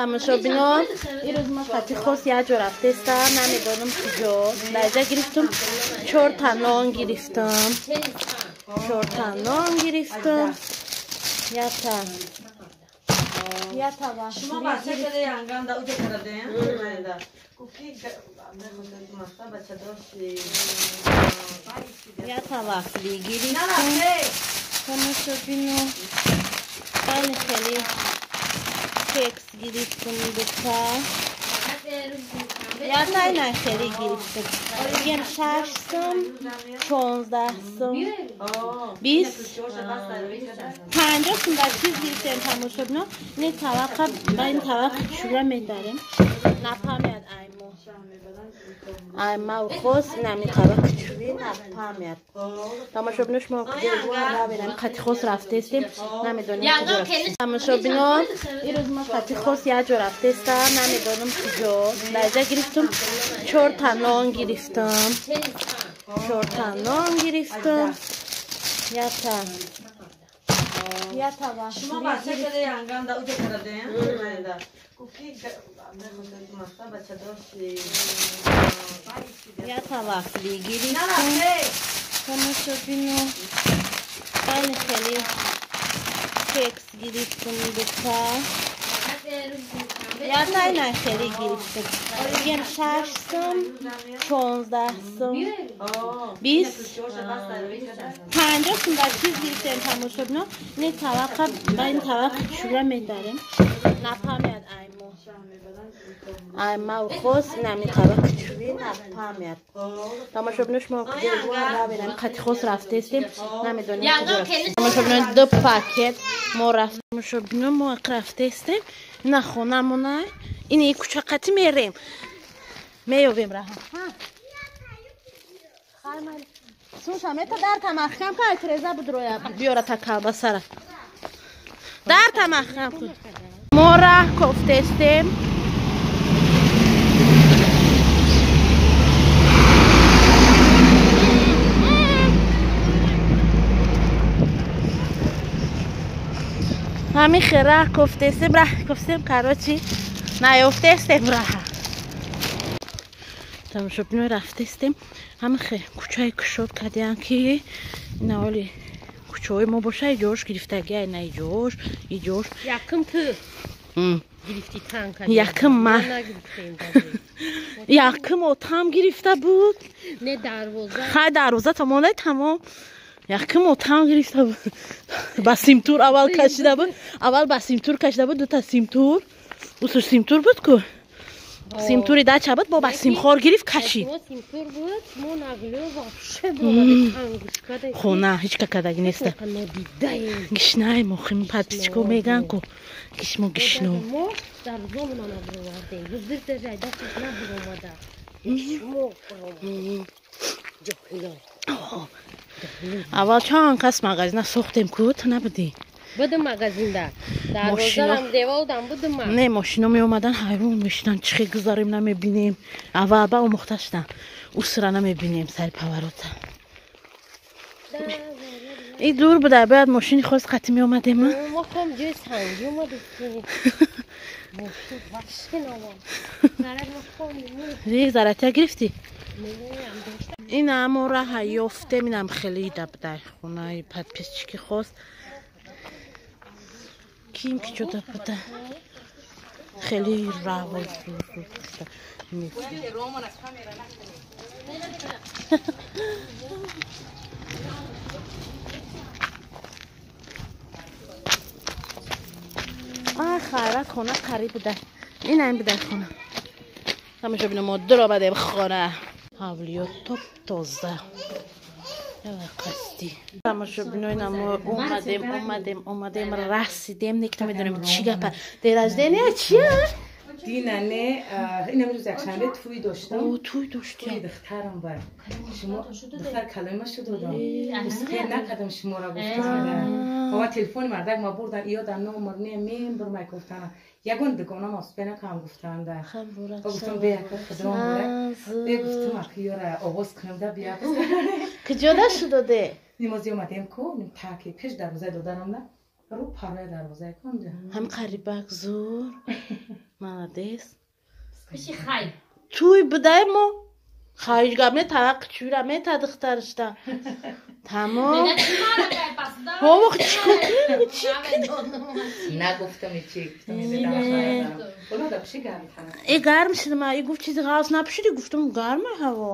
Тамошобино, ирӯз ма хати хос як ҷо рафтестам, намедонам куҷо. Дар гирифтам, чорта нон гирифтам. Чорта нон гирифтам. Ята. Ята шумо бача каде янганда уҷа кардаем? Куки бача дошти. Ята вафли гирифтам. Тамошобино, хеле хеле кекс гирифтам дута. Ятай нахели гирифтам. Дигам 6 сум, 16 сум, 20, 50 сум дар чиз гирифтем тамошобино. Не таваққа ба ин таваққа чура медарем. Напамяд аймо. Айма хос нами таваққа чури напамяд. Тамошобино шумо куҷо қати хос рафтестем, намедонем куҷо рафтем. Тамошобино, ирӯз ма қати хос як ҷо рафтестам, намедонам куҷо. Дар ҷа гирифтам, чорта нон гирифтам. Чорта нон гирифтам. Ята. Ята шумо бача каде янганда уҷа кардаем? Куки бача дошти. Ята вафли гирифтам. Тамошобино, хеле хеле кекс гирифтам дута. Ятай нахели гирифтам. Дигам 6 сум, 16 сум, 20, 50 сум дар чиз гирифтем тамошобино. Не таваққа ба ин таваққа чура медарем. Напамяд аймо. Айма хос нами таваққа чури напамяд. Тамошобино шумо куҷо қати хос рафтестем, намедонем куҷо рафтем. Тамошобино ду пакет мо рафтем. Тамошобино мо рафтестем. На хонамона ин куча қати мерем. Меёвем раҳа. Сунша мета дар тамахкам кай треза будроя биёра та колбасара. Дар тамахкам кун. Мо раҳ кофтестем. Ҳамин хел раҳ кофтестем, раҳ кофтем, короче, наёфтестем раҳа. Тамошобино рафтестем. Ҳамин хел кӯчаи кушод кардиан ки ина оли кӯчаҳои мо боша, иҷош гирифтагия, ина иҷош, иҷош. Якум ту гирифти танк. Якум ма. Якум отам гирифта буд. Не дарвоза. Хай дарвоза тамонай тамом. Якум отам гирифта буд. Ба симтур аввал кашида буд. Аввал ба симтур кашида буд, дута симтур. Усуш симтур буд ку? Симтури дача буд, бо ба симхор гирифт кашид. Симтур буд, мо наглё вообще буд ангушка. Хона ҳеҷ ка кадаги неста. Гишнаи мо хим подписчико меган ку. Гишмо гишно. Мо дар зона набровардем. Бузир дажай дасташ набуромада. Мо ҷоҳило. Аввал чанд кас магазина сохтем ку, ту набудӣ? Будам магазинда. Дарвозарам деволдам будам ма. Не, мошино меомадан, ҳайрон мешидан, чӣ хел гузарем намебинем. Аввал ба омӯхта шудам. Усра намебинем сари поворота. И дур буда, бояд мошини хос қати меомадем. Мо ком ҷои санги омадем. Мошин вообще наомад. Зарат мо ком. Заратя гирифтӣ? Ина мо раҳа ёфтем, инам хеле ида буда хонаи подписчики хост. Ким ки чода буда. Хеле раҳо зур А хайрат хона қариб буда. Ина ин буда хона. Тамошобино мо дуромадем хона. Ҳавлиё топ тоза. Қасди. Тамошобино ина мо омадем, омадем, омадем, расидем, нек намедонем чӣ гапа. День рождения чия? Дина не, инам рӯз якшанбе тӯй доштам. О, тӯй доштӣ. Тӯй духтарам бар. Шумо духтар калома шуд додам. Успел накардам шуморо гуфтам. Ова телефони мардак ма бурдан, иёдам номер не, мен бурмай гуфтана. Ягон дугонам успел накардам гуфтанда. Гуфтам бе яка хизмат бура. Бе гуфтам акиёра оғоз кунам да бия. Куҷо да шуд доде? Нимози омадем ку, таки пеш дарвозаи додарам да. Рӯ парои дарвозаи кунҷа. Ҳам қарибак зур. Молодец. Пиши хай. Туй будай мо. Хайш гап не тавақ чура мета духтаришта. Тамом. Бобо чӣ кунем? Чӣ кунем? Нагуфтам чӣ гуфтам дидам. Ола да пиши гарм тана. Э гарм шуд ма, и гуфт чизи ғалс напушиди, гуфтам гарма ҳаво.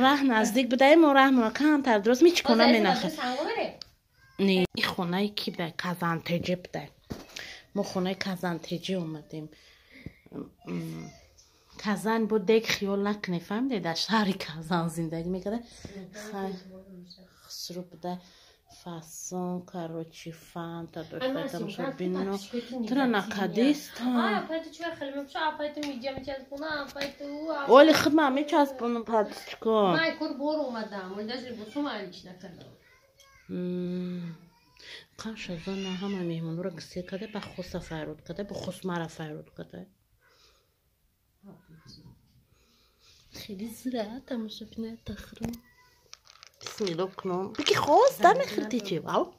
Раҳ наздик будай мо раҳ мо камтар дуруст мичкона менахе. Не, и хонаи ки буда? Казантеҷе буда. Мо хонаи Казантеҷе омадем. Казан буд дег хиёл накунед, фаҳмидед? Дар шаҳри Казан зиндагӣ мекарда. Хусру буда фасон, короче, фанта дошта тамошобино. Тура накадиста. Оли худ ман мечаспонам подписчико. Ман кор бор омадам, оли даже либосум алич накардам. Қашазана ҳама меҳмонро гисел карда, ба хоса файрод карда, ба хосмара файрод карда. Хеле зира тамошобина тахрам. Бисмилло кунам. Бики хос дамехӯрди чи? Вау.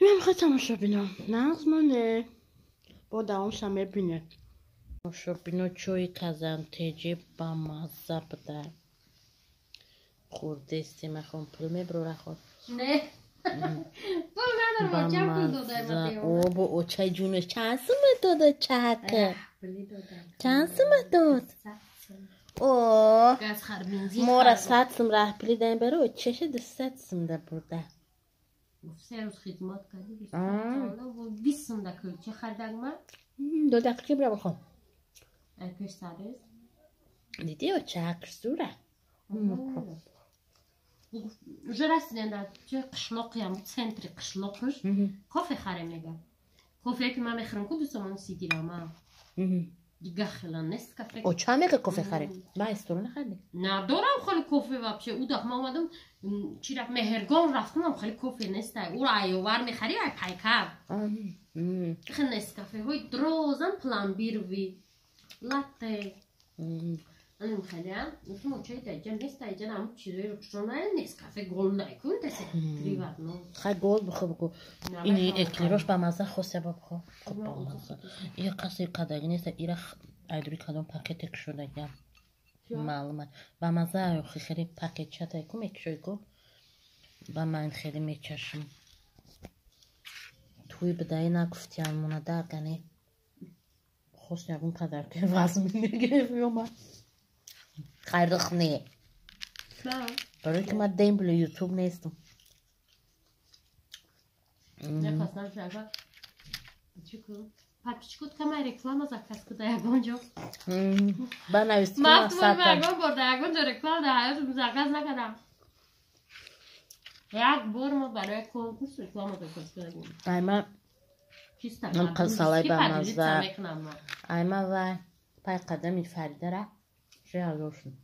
Ман хел тамошобино. Нағз моне. Бо давомша мебине. Тамошобино чойи Казантеҷи ба мазза буда. Хӯрдестем, ахон пул меброра ход. Не. Пул надорам, очам пул додай ма. О, бо очай ҷунаш чанд сума дода чака? Чанд сума дод? О, мора 100 сум раҳпулӣ даем баро, очаша 200 сум да бурда. Се рӯз хидмат кардӣ, 20 сум да кулча харидак ма. Дода кулча бира бихо. Ай пеш сарез. Дидӣ оча зура. Уже расидем дар ҷои қишлоқиам, центри қишлоқш кофе харем мега. Кофе ки ман мехӯрам ку дусомон 30 дирама. Дига хела нест кафе. Оча мега кофе харем? Ба истору нахарди? Надорам хеле кофе вообще. У дафъа ман омадам, чи рафт Меҳергон рафтам, хеле кофе нест. Уро айовар мехари, ай пайкар. Хеле нест кафеҳои дрозан пломбирви, латте. Анам хеле, гуфтам очаи даҷа нест, даҷа ҳам чизои ручона нест, кафе гол накун тасе приватно. Хай гол бихо бигу. Ини эклерош ба маза хосе ба бихо. Хуб ба маза. И қаси қадаги нест, ира айдури кадом пакете кушодагиам. Маълума. Ба маза охи хеле пакетчата ку мекушои ку. Ба ман хеле мечашам. Туй бидаи нагуфтиям монада гани. Хос ягон падарки вазм мегирифт ёма. Хайрдах не. Барои ки ман дембли ютуб нестам. Нехостам шага. Чику? Подписчикот кама реклама заказ куда ягон ҷо. Ба нависти ма ягон бор да ягон ҷо реклама да ҳаётам заказ накардам. Як бор ма барои конкурс реклама заказ кардам. Айма салай ба маза. Айма вай пай қадами Фаридара 3000 шуд.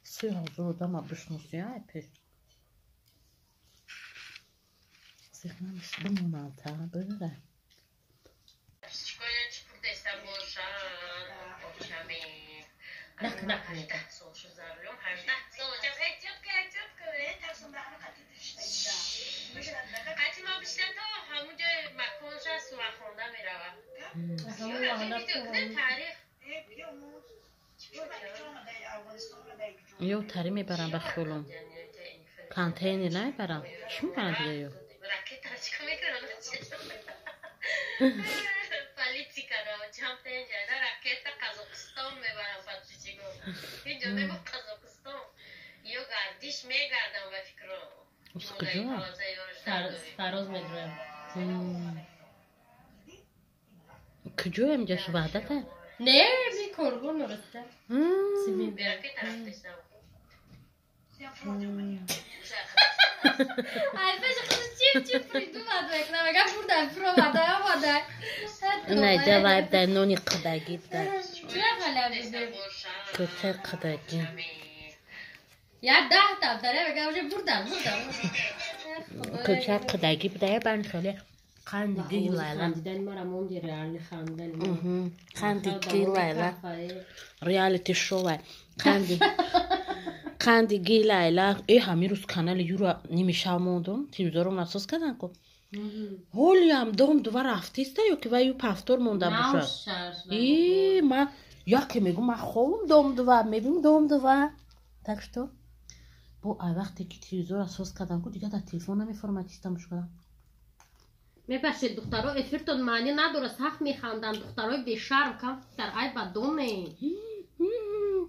3000 одама бишноси, ай пеш. Зиқ намеш бимонанд, та бира. Нак нак мега. Ё тари мебарам ба хулум. Контейнер намебарам. Чӣ мебарам дига ё? Куҷо? Фароз медроям. Куҷоям ҷаш Ваҳдата? Не, би коргон нораста. Ай, пеш чип чип придумад мекунам. Агар бурда фуромада омада. Не, давай дай нони қадаги дай. Чира халабиде? Кӯча қадаги. Я 10 та даре мегам уже бурда бурда. Кӯча қадаги дай бан хеле қандиги Лайла. Хандидани мара монди реални хандидани. Қандиги Лайла. Реалити шоу. Қанди. Қанди гилайла э ҳамин рӯз канали юра нимишав мондум, телевизором насос кардан ку. Ҳолиам дом дува рафтиста ё ки вай ю пафтор монда бошад. И ма яке мегум ма ховум дом дува, мебинам дом дува. Так что бо ай вақте ки телевизор асос кардан ку дигар дар телефон намефаҳмад чиз тамошо кардан. Мебахшед духтаро, эфиртон маъни надорад, сахт механданд духтарои бешарм, кам дар ай ба доме.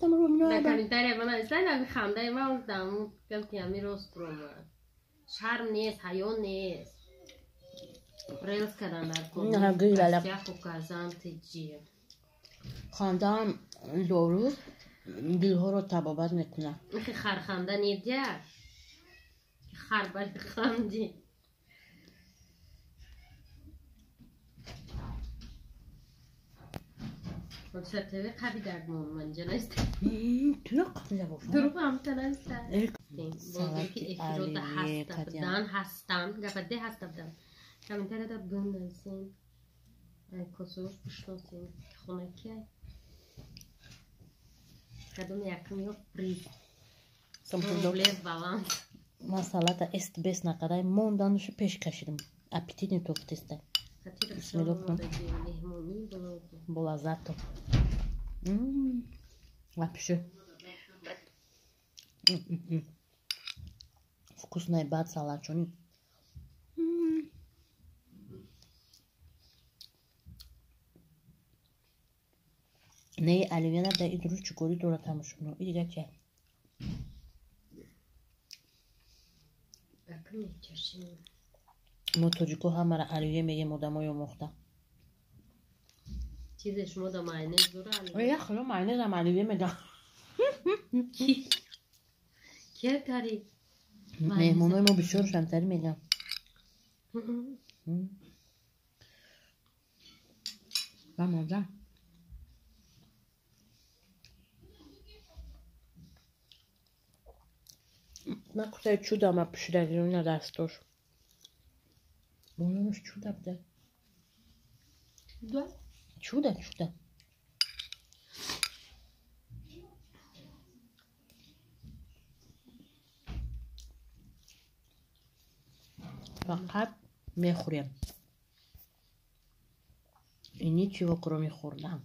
Дар комментария ман нависанд, ами хандаи ман даму гуфтам ки ами рост буромад. Шарм нест, ҳаё нест. Релс кардан дар кор. Хандаам дору дилҳоро табобат мекунад. Ихи харханда недя. Хар бали ханди. ТВ қабидаг манҷа нест. Туя қабида бошад. Дурӯғ ҳамта нест. Бозор ки эфирода ҳаста будан, ҳастанд, гападе ҳаста будан. Комментарияда бинависен. Ай косош бишносем. Хона кия? Кадом якум ё приз. Рублев баланс. Ман салата эст бес накардай монданушу пеш кашидам. Аппетит не тофтиста. Болаззато. Вообще. Вкусная бад салат чони. Не оливье набуда, и дуруст чикорӣ дорад тамошобино. И дигар чи? Мо тоҷико ҳамара оливье мегем, одамои омӯхта. Чизе шумо да майонез дора? Я хело майонезам оливье мегам. Кия тари? Меҳмонои мо бисёр шамтарӣ мегам. Ба маза. Ман кусаи чудама пӯшидагиёна дастош. Болонаш чуда буда. Чуда? Чуда, чуда. Фақат мехӯрем. И ничего кроме хӯрдан.